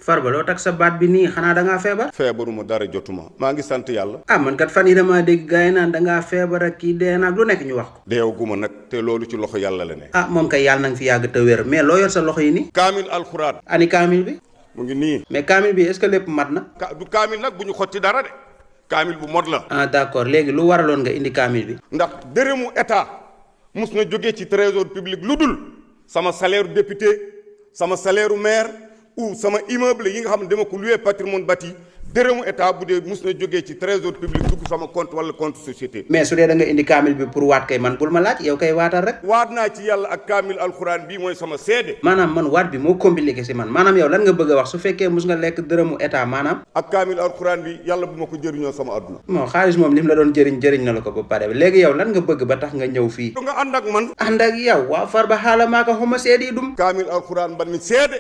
Farba loo tax sa baat bi nii xanaa dangaa feebar. feebaruma dara jotuma maa ngi sant yàlla. ah man kat fan yi damaa dégg gars yi naan dangaa feebar ak kii dee naag lu nekk ñu wax ko. deewaguma nag te loolu ci loxo yàlla la ne. ah moom kay yàlla na nga fi yàgg te wér mais loo yor sa loxo yi nii. kaamil alxuraan. ani kaamil bi. mu ngi nii. mais kaamil bi est-ce que lépp mat na. du kaamil nag bu ñu xotti dara de. kaamil bu mot la. ah d'accord léegi lu waraloon nga indi kaamil bi. ndax dërëmu état mus na jógee ci trésor public lu dul sama salaire député sama salaire maire ou sama immeuble yi nga xam ne dama ko loué patrimoine bâti dërëmu état bu dee mus na jógee ci trésor public dugg sama compte wala compte société. mais su dee da nga indi kaamil bi pour waat kay man bul ma laaj yow kay waatal rek. waat naa ci yàlla ak kaamil alxuraan bii mooy sama seede. maanaam man waat bi moo compliqué si man maanaam yow lan nga bëgg a wax su fekkee mus nga lekk dërëmu état maanaam. ak kaamil alxuraan bi yàlla bu ma ko jëriñoo sama adduna. bon xaalis moom li mu la doon jëriñ na la ko ba pare léegi yow lan nga bëgg ba tax nga ñëw fii. du nga ànd ak man. ànd ak yow waa Farba xaala maa ko xuma seedi dum. kaamil alxuraan ban mi seede.